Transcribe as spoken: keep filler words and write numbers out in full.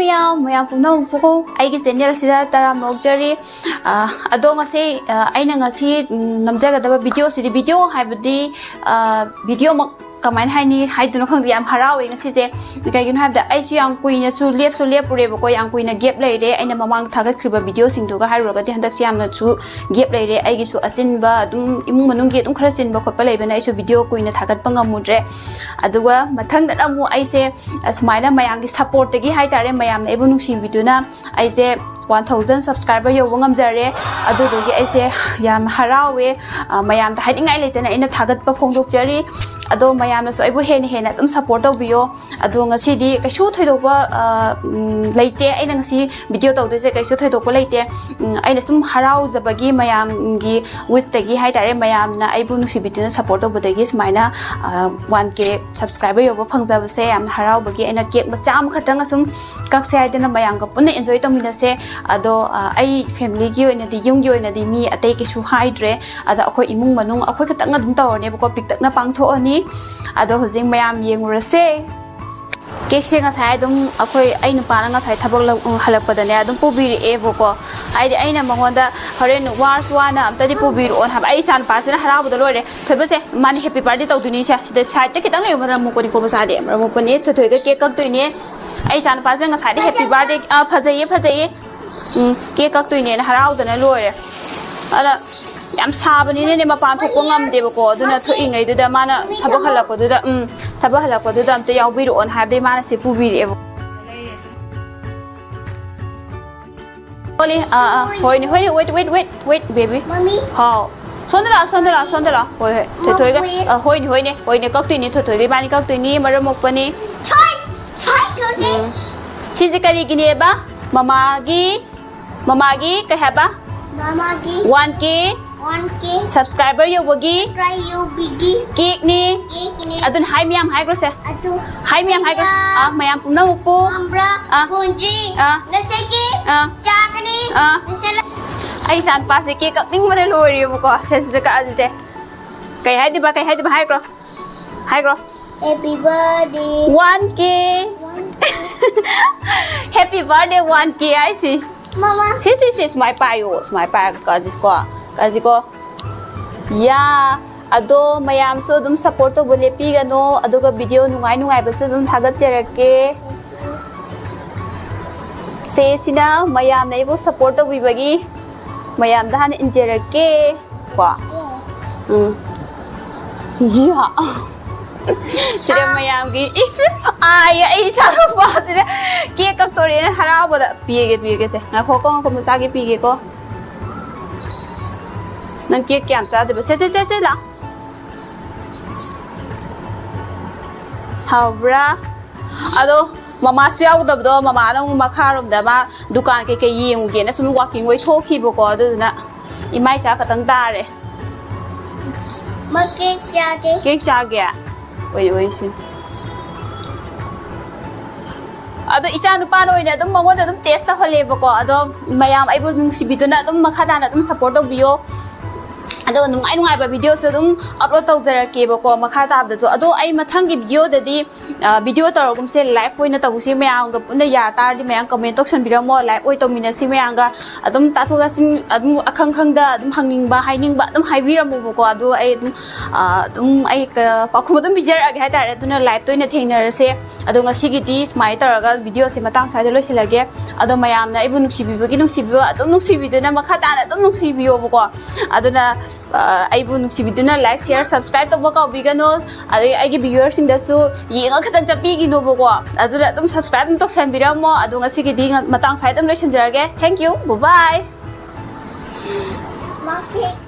ꯃꯌꯥꯝ ꯃꯌꯥꯝ ꯄꯨꯝꯅꯃꯛꯄꯨ ꯑꯩꯒꯤ ꯆꯦꯅꯦꯜꯁꯤꯗ ꯇꯔꯥꯝꯅ ꯑꯣꯛꯆꯔꯤ꯫ ꯑ, ꯑꯗꯣ ꯉꯁꯤ, ꯑ, ꯑꯩꯅ ꯉꯁꯤ, ꯎꯝ, ꯅꯝꯖꯒꯗꯕ ꯚꯤꯗꯤꯑꯣꯁꯤꯗꯤ, ꯚꯤꯗꯤꯑꯣ ꯍꯥꯏꯕꯗꯤ, ꯑ, ꯚꯤꯗꯤꯑꯣꯃꯛ ꯀꯃꯥꯏꯅ ꯍꯥꯏꯅꯤ, ꯍꯥꯏꯗꯣꯏꯅꯣ ꯈꯪꯗꯦ, ꯌꯥꯝ ꯍꯔꯥꯎꯋꯦ ꯉꯁꯤꯁꯦ꯫ ꯀꯩꯒꯤꯅꯣ ꯍꯥꯏꯕꯗ ꯑꯩꯁꯨ ꯌꯥꯝ ꯀꯨꯏꯅꯁꯨ ꯂꯦꯞꯁꯨ ꯂꯦꯞꯄꯨꯔꯦꯕꯀꯣ, ꯌꯥꯝ ꯀꯨꯏꯅ ꯒꯦꯞ ꯂꯩꯔꯦ꯫ ꯑꯩꯅ ꯃꯃꯥꯡ ꯊꯥꯒꯠꯈ꯭ꯔꯤꯕ ꯚꯤꯗꯤꯑꯣꯁꯤꯡꯗꯨꯒ ꯍꯥꯏꯔꯨꯔꯒꯗꯤ ꯍꯟꯗꯛꯁꯦ ꯌꯥꯝꯅꯁꯨ ꯒꯦꯞ ꯂꯩꯔꯦ꯫ ꯑꯩꯒꯤꯁꯨ ꯑꯆꯤꯟꯕ, ꯑꯗꯨꯝ ꯏꯃꯨꯡ ꯃꯅꯨꯡꯒꯤ ꯑꯗꯨꯝ ꯈꯔ ꯆꯤꯟꯕ ꯈꯣꯠꯄ ꯂꯩꯕꯅ ꯑꯩꯁꯨ ꯚꯤꯗꯤꯑꯣ ꯀꯨꯏꯅ ꯊꯥꯒꯠꯄ ꯉꯝꯃꯨꯗ꯭ꯔꯦ꯫ ꯑꯗꯨꯒ ꯃꯊꯪꯗꯅ ꯑꯃꯨꯛ ꯑꯩꯁꯦ ꯑꯁꯨꯃꯥꯏꯅ ꯃꯌꯥꯝꯒꯤ ꯁꯞꯄꯣꯔꯠꯇꯒꯤ ꯍꯥꯏꯇꯥꯔꯦ, ꯃꯌꯥꯝꯅ ꯑꯩꯕꯨ ꯅꯨꯡꯁꯤꯕꯤꯗꯨꯅ ꯑꯩꯁꯦ one thousand subscriber ꯌꯧꯕ ꯉꯝꯖꯔꯦ꯫ ꯑꯗꯨꯗꯨꯒꯤ ꯑꯩꯁꯦ ꯌꯥꯝ ꯍꯔꯥꯎꯋꯦ꯫ ꯑ, ꯃꯌꯥꯝꯗ ꯍꯥꯏꯅꯤꯡꯉꯥꯏ ꯂꯩꯇꯅ ꯑꯩꯅ ꯊꯥꯒꯠꯄ ꯐꯣꯡꯗꯣꯛꯆꯔꯤ꯫ ꯑꯗꯣ ꯃꯌꯥꯝꯅꯁꯨ ꯑꯩꯕꯨ ꯍꯦꯟꯅ ꯍꯦꯟꯅ ꯑꯗꯨꯝ ꯁꯞꯄꯣꯔꯠ ꯇꯧꯕꯤꯌꯣ꯫ ꯑꯗꯣ ꯉꯁꯤꯗꯤ ꯀꯩꯁꯨ ꯊꯣꯏꯗꯣꯛꯄ, ꯑ, ꯎꯝ, ꯂꯩꯇꯦ꯫ ꯑꯩꯅ ꯉꯁꯤ ꯚꯤꯗꯤꯑꯣ ꯇꯧꯗꯣꯏꯁꯦ ꯀꯩꯁꯨ ꯊꯣꯏꯗꯣꯛꯄ ꯂꯩꯇꯦ꯫ ꯎꯝ, ꯑꯩꯅ ꯁꯨꯝ ꯍꯔꯥꯎꯖꯕꯒꯤ, ꯃꯌꯥꯝꯒꯤ ꯋꯤꯁꯇꯒꯤ ꯍꯥꯏꯇꯥꯔꯦ, ꯃꯌꯥꯝꯅ ꯑꯩꯕꯨ ꯅꯨꯡꯁꯤꯕꯤꯗꯨꯅ ꯁꯞꯄꯣꯔꯠ ꯇꯧꯕꯗꯒꯤ ꯁꯨꯃꯥꯏꯅ, ꯑ, one K subscriber ꯌꯧꯕ ꯐꯪꯖꯕꯁꯦ ꯌꯥꯝꯅ ꯍꯔꯥꯎꯕꯒꯤ ꯑꯩꯅ ꯀꯦꯛ ꯃꯆꯥ ꯑꯃꯈꯛꯇꯪ ꯑꯁꯨꯝ ꯀꯛꯁꯦ ꯍꯥꯏꯗꯅ ꯃꯌꯥꯝꯒ ꯄꯨꯟꯅ ꯑꯦꯟꯖꯣꯏ ꯇꯧꯃꯤꯟꯅꯁꯦ꯫ ꯑꯗꯣ, ꯑ, ꯑꯩ ꯐꯦꯃꯤꯂꯤꯒꯤ ꯑꯣꯏꯅꯗꯤ, ꯌꯨꯝꯒꯤ ꯑꯣꯏꯅꯗꯤ ꯃꯤ ꯑꯇꯩ ꯀꯩꯁꯨ ꯍꯥꯏꯗ꯭ꯔꯦ꯫ ꯑꯗ ꯑꯩꯈꯣꯏ ꯏꯃꯨꯡ ꯃꯅꯨꯡ ꯑꯩꯈꯣꯏ ꯈꯛꯇꯪ ꯑꯗꯨꯝ ꯇꯧꯔꯅꯦꯕꯀꯣ, ꯄꯤꯛꯇꯛꯅ ꯄꯥꯡꯊꯣꯛꯑꯅꯤ꯫ ꯑꯗꯣ ꯍꯧꯖꯤꯛ ꯃꯌꯥꯝ ꯌꯦꯡꯉꯨꯔꯁꯦ꯫ ꯀꯦꯛꯁꯦ ꯉꯁꯥꯏ ꯑꯗꯨꯝ ꯑꯩꯈꯣꯏ, ꯑꯩ ꯅꯨꯄꯥꯅ ꯉꯁꯥꯏ ꯊꯕꯛ ꯂꯧ-, ꯍꯜꯂꯛꯄꯗꯅꯦ ꯑꯗꯨꯝ ꯄꯨꯕꯤꯔꯛꯑꯦꯕꯀꯣ꯫ ꯍꯥꯏꯗꯤ ꯑꯩꯅ ꯃꯉꯣꯟꯗ ꯍꯣꯔꯦꯟ ꯋꯥꯔꯁꯨ ꯋꯥꯅ ꯑꯝꯇꯗꯤ ꯄꯨꯕꯤꯔꯛꯑꯣꯅ ꯍꯥꯏꯕ꯫ ꯑꯩ ꯏꯆꯥ ꯅꯨꯄꯥꯁꯤꯅ ꯍꯔꯥꯎꯕꯗ ꯂꯣꯏꯔꯦ꯫ ꯊꯣꯏꯕꯁꯦ, ꯃꯥꯅ ꯍꯦꯄꯤ ꯕꯥꯔꯗꯦ ꯇꯧꯗꯣꯏꯅꯤ꯫ ꯁꯦ, ꯁꯤꯗ ꯁꯥꯏꯗꯇ ꯈꯤꯇꯪ ꯂꯩꯌꯨ, ꯃꯔꯝ ꯃꯣꯛꯄꯅꯤꯀꯣ ꯃꯆꯥꯗꯤ꯫ ꯃꯔꯝ ꯃꯣꯛꯄꯅꯤ, ꯊꯣꯏꯊꯣꯏꯒ ꯀꯦꯛ ꯀꯛꯇꯣꯏꯅꯦ꯫ ꯑꯩ ꯏꯆꯥ ꯅꯨꯄꯥꯁꯤꯅ ꯉꯁꯥꯏꯗ ꯍꯦꯄꯤ ꯕꯥꯔꯗꯦ, ꯑ, ꯐꯖꯩꯌꯦ, ꯐꯖꯩꯌꯦ꯫ ꯎꯝ, ꯀꯦꯛ ꯀꯛꯇꯣꯏꯅꯦꯅ ꯍꯔꯥꯎꯗꯅ ꯂꯣꯏꯔꯦ꯫ ꯑꯗ ꯌꯥꯝ ꯁꯥꯕꯅꯤꯅꯅꯦ, ꯃꯄꯥꯟ ꯊꯣꯛꯄ ꯉꯝꯗꯦꯕꯀꯣ꯫ ꯑꯗꯨꯅ ꯊꯣꯛꯏꯉꯩꯗꯨꯗ ꯃꯥꯅ ꯊꯕꯛ ꯍꯜꯂꯛꯄꯗꯨꯗ, ꯎꯝ, ꯊꯕꯛ ꯍꯜꯂꯛꯄꯗꯨꯗ ꯑꯝꯇ ꯌꯥꯎꯕꯤꯔꯛꯑꯣꯅ ꯍꯥꯏꯕꯗꯩ ꯃꯥꯅ ꯁꯤ ꯄꯨꯕꯤꯔꯛꯑꯦꯕ꯫ ꯍꯣꯂꯤ, ꯑꯥ, ꯑꯥ, ꯍꯣꯏꯅꯦ, ꯍꯣꯏꯅꯦ, wait, wait, wait, wait, baby. ꯃꯃꯤ꯫ ꯍꯥꯎ꯫ ꯁꯣꯝꯗ ꯂꯥꯛꯑꯣ, ꯁꯣꯝꯗ ꯂꯥꯛꯑꯣ, ꯁꯣꯝꯗ ꯂꯥꯛꯑꯣ꯫ ꯍꯣꯏ, ꯍꯣꯏ, ꯊꯣꯏꯊꯣꯏꯒ꯫ ꯃꯃꯤ꯫ ꯑ, ꯍꯣꯏꯅꯦ, ꯍꯣꯏꯅꯦ, ꯍꯣꯏꯅꯦ, ꯀꯛꯇꯣꯏꯅꯤ, ꯊꯣꯏꯊꯣꯏꯒ ꯏꯕꯥꯅꯤ ꯀꯛꯇꯣꯏꯅꯤ, ꯃꯔꯝ ꯃꯣꯛꯄꯅꯤ꯫ ꯁꯣꯏ, ꯁꯣꯏ, ꯊꯣꯏꯊꯣꯏ꯫ ꯎꯝ꯫ ꯁꯤꯁꯦ ꯀꯔꯤꯒꯤꯅꯦꯕ? ꯃꯃꯥꯒꯤ, ꯃꯃꯥꯒꯤ ꯀꯩ ꯍꯥꯏꯕ? ꯃꯃꯥꯒꯤ꯫ One K꯫ One K꯫ Subscriber ꯌꯧꯕꯒꯤ꯫ Subscriber ꯌꯧꯕꯒꯤ꯫ Cake ꯅꯤ꯫ Cake ꯅꯤ꯫ ꯑꯗꯨꯅ ꯍꯥꯏ ꯃꯌꯥꯝ ꯍꯥꯏꯈ꯭ꯔꯣꯁꯦ꯫ ꯑꯗꯨ ꯍꯥꯏ ꯃꯌꯥꯝ ꯍꯥꯏꯈ꯭ꯔꯣ꯫ ꯃꯌꯥꯝ꯫ ꯑꯥ, ꯃꯌꯥꯝ ꯄꯨꯝꯅꯃꯛꯄꯨ꯫ ꯄꯥꯝꯕ꯭ꯔꯥ? ꯑꯥ꯫ ꯀꯣꯟꯖꯤ꯫ ꯑꯥ꯫ ꯅꯁꯦꯒꯤ꯫ ꯑꯥ꯫ ꯆꯥꯒꯅꯤ꯫ ꯑꯥ꯫ ꯅꯁꯦ-꯫ ꯑꯩ ꯏꯆꯥ ꯅꯨꯄꯥꯁꯦ ꯀꯦꯛ ꯀꯛꯅꯤꯡꯕꯗ ꯂꯣꯏꯔꯦꯕꯀꯣ꯫ ꯁꯦ, ꯁꯤꯗ ꯀꯛꯑꯁꯦ꯫ ꯀꯩ ꯍꯥꯏꯗꯣꯏꯕ? ꯀꯩ ꯍꯥꯏꯗꯣꯏꯕ? ꯍꯥꯏꯈ꯭ꯔꯣ꯫ ꯍꯥꯏꯈ꯭ꯔꯣ꯫ Happy birthday꯫ One K꯫ One K꯫ Birthday one K ꯍꯥꯏꯁꯤ꯫ ꯃꯃꯥ꯫ ꯁꯤ, ꯁꯤ, ꯁꯤ, ꯁꯨꯃꯥꯏ ꯄꯥꯏꯌꯣ, ꯁꯨꯃꯥꯏ ꯄꯥꯏꯔꯒ ꯀꯛꯑꯁꯤꯀꯣ, ꯀꯛꯑꯁꯤꯀꯣ꯫ ꯌꯥ, ꯑꯗꯣ ꯃꯌꯥꯝꯁꯨ ꯑꯗꯨꯝ support ꯇꯧꯕ ꯂꯦꯞꯄꯤꯒꯅꯣ, ꯑꯗꯨꯒ video ꯅꯨꯡꯉꯥꯏ ꯅꯨꯡꯉꯥꯏꯕꯁꯨ ꯑꯗꯨꯝ ꯊꯥꯒꯠꯆꯔꯛꯀꯦ꯫ ꯁꯦ, ꯁꯤꯅ ꯃꯌꯥꯝꯅ ꯑꯩꯕꯨ support ꯇꯧꯕꯤꯕꯒꯤ ꯃꯌꯥꯝꯗ ꯍꯥꯟꯅ ꯏꯟꯖꯔꯛꯀꯦ꯫ ꯀꯣ꯫ ꯎꯝ꯫ ꯌꯥ꯫ ꯁꯤꯗ ꯃꯌꯥꯝꯒꯤ, ꯏꯁ, ꯑꯥꯏ, ꯑꯩ ꯏꯆꯥꯅꯨꯄꯥꯁꯤꯅ cake ꯀꯛꯇꯣꯔꯦꯅ ꯍꯔꯥꯎꯕꯗ꯫ ꯄꯤꯔꯒꯦ, ꯄꯤꯔꯒꯦ ꯁꯦ꯫ ꯉꯥꯏꯈꯣꯀꯣ, ꯉꯥꯏꯈꯣ, ꯃꯆꯥꯒꯤ ꯄꯤꯒꯦꯀꯣ꯫ ꯅꯪ cake ꯀꯌꯥꯝ ꯆꯥꯗꯣꯏꯕ? ꯁꯦ, ꯁꯦ, ꯁꯦ, ꯁꯦ, ꯂꯥꯎ꯫ ꯍꯥꯎꯕ꯭ꯔꯥ? ꯑꯗꯣ ꯃꯃꯥꯁꯨ ꯌꯥꯎꯗꯕꯗꯣ, ꯃꯃꯥꯅ ꯑꯃꯨꯛ ꯃꯈꯥꯔꯣꯝꯗ ꯃꯥ ꯗꯨꯀꯥꯟ ꯀꯩꯀꯩ ꯌꯦꯡꯉꯨꯒꯦꯅ ꯁꯨꯝ walking ꯑꯣꯏ ꯊꯣꯛꯈꯤꯕꯀꯣ, ꯑꯗꯨꯗꯨꯅ ꯏꯃꯥ ꯏꯆꯥ ꯈꯛꯇꯪ ꯇꯥꯔꯦ꯫ ꯃꯥ cake ꯆꯥꯒꯦ꯫ Cake ꯆꯥꯒꯦ? ꯑꯣꯏ, ꯑꯣꯏ, ꯁꯤ꯫ ꯑꯗꯣ ꯏꯆꯥ ꯅꯨꯄꯥꯅ ꯑꯣꯏꯅ ꯑꯗꯨꯝ ꯃꯉꯣꯟꯗ ꯑꯗꯨꯝ taste ꯇꯧꯍꯜꯂꯦꯕꯀꯣ꯫ ꯑꯗꯣ ꯃꯌꯥꯝ ꯑꯩꯕꯨ ꯅꯨꯡꯁꯤꯕꯤꯗꯨꯅ ꯑꯗꯨꯝ ꯃꯈꯥ ꯇꯥꯅ ꯑꯗꯨꯝ support ꯇꯧꯕꯤꯌꯣ꯫ ꯑꯗꯣ ꯅꯨꯡꯉꯥꯏ ꯅꯨꯡꯉꯥꯏꯕ videoꯁꯨ ꯑꯗꯨꯝ upload ꯇꯧꯖꯔꯛꯀꯦꯕꯀꯣ ꯃꯈꯥ ꯇꯥꯕꯗꯁꯨ꯫ ꯑꯗꯣ ꯑꯩ ꯃꯊꯪꯒꯤ videoꯗꯗꯤ, ꯑ, video ꯇꯧꯔꯒꯨꯝꯁꯦ, live ꯑꯣꯏꯅ ꯇꯧꯁꯤ, ꯃꯌꯥꯝꯒ ꯄꯨꯟꯅ ꯌꯥ ꯇꯥꯔꯗꯤ ꯃꯌꯥꯝ comment ꯇꯧꯁꯟꯕꯤꯔꯝꯃꯣ, live ꯑꯣꯏ ꯇꯧꯃꯤꯟꯅꯁꯤ ꯃꯌꯥꯝꯒ꯫ ꯑꯗꯨꯝ ꯇꯥꯊꯣꯛ ꯇꯥꯁꯤꯟ ꯑꯗꯨꯝ ꯑꯈꯪ ꯈꯪꯗ ꯑꯗꯨꯝ ꯍꯪꯅꯤꯡꯕ ꯍꯥꯏꯅꯤꯡꯕ ꯑꯗꯨꯝ ꯍꯥꯏꯕꯤꯔꯝꯃꯣꯕꯀꯣ꯫ ꯑꯗꯣ ꯑꯩ ꯑꯗꯨꯝ, ꯑ, ꯑꯗꯨꯝ ꯑꯩ ꯀ-, ꯄꯥꯎꯈꯨꯝ ꯑꯗꯨꯝ ꯄꯤꯖꯔꯛꯑꯒꯦ ꯍꯥꯏꯇꯥꯔꯦ꯫ ꯑꯗꯨꯅ liveꯇ ꯑꯣꯏꯅ ꯊꯦꯡꯅꯔꯁꯦ꯫ ꯑꯗꯣ ꯉꯁꯤꯒꯤꯗꯤ ꯁꯨꯃꯥꯏꯅ ꯇꯧꯔꯒ videoꯁꯦ ꯃꯇꯥꯡ ꯁ꯭ꯋꯥꯏꯗ ꯂꯣꯏꯁꯤꯜꯂꯒꯦ꯫ ꯑꯗꯣ ꯃꯌꯥꯝꯅ ꯑꯩꯕꯨ ꯅꯨꯡꯁꯤꯕꯤꯕꯒꯤ ꯅꯨꯡꯁꯤꯕꯤꯕ ꯑꯗꯨꯝ ꯅꯨꯡꯁꯤꯕꯤꯗꯨꯅ ꯃꯈꯥ ꯇꯥꯅ ꯑꯗꯨꯝ ꯅꯨꯡꯁꯤꯕꯤꯌꯣꯕꯀꯣ꯫ ꯑꯗꯨꯅ, ꯑ, ꯑꯩꯕꯨ ꯅꯨꯡꯁꯤꯕꯤꯗꯨꯅ like, share, subscribe ꯇꯧꯕ ꯀꯥꯎꯕꯤꯒꯅꯨ꯫ ꯑꯗꯩ ꯑꯩꯒꯤ viewerꯁꯤꯡꯗꯁꯨ ꯌꯦꯡꯉ ꯈꯛꯇꯪ ꯆꯠꯄꯤꯈꯤꯅꯣꯕꯀꯣ꯫ ꯑꯗꯨꯅ ꯑꯗꯨꯝ subscribe ꯑꯗꯨꯝ ꯇꯧꯁꯟꯕꯤꯔꯝꯃꯣ꯫ ꯑꯗꯣ ꯉꯁꯤꯒꯤꯗꯤ ꯉ-, ꯃꯇꯥꯡ ꯁ꯭ꯋꯥꯏꯗ ꯑꯗꯨꯝ ꯂꯣꯏꯁꯤꯟꯖꯔꯒꯦ꯫ Thank you, bye bye꯫ ꯃꯥ cake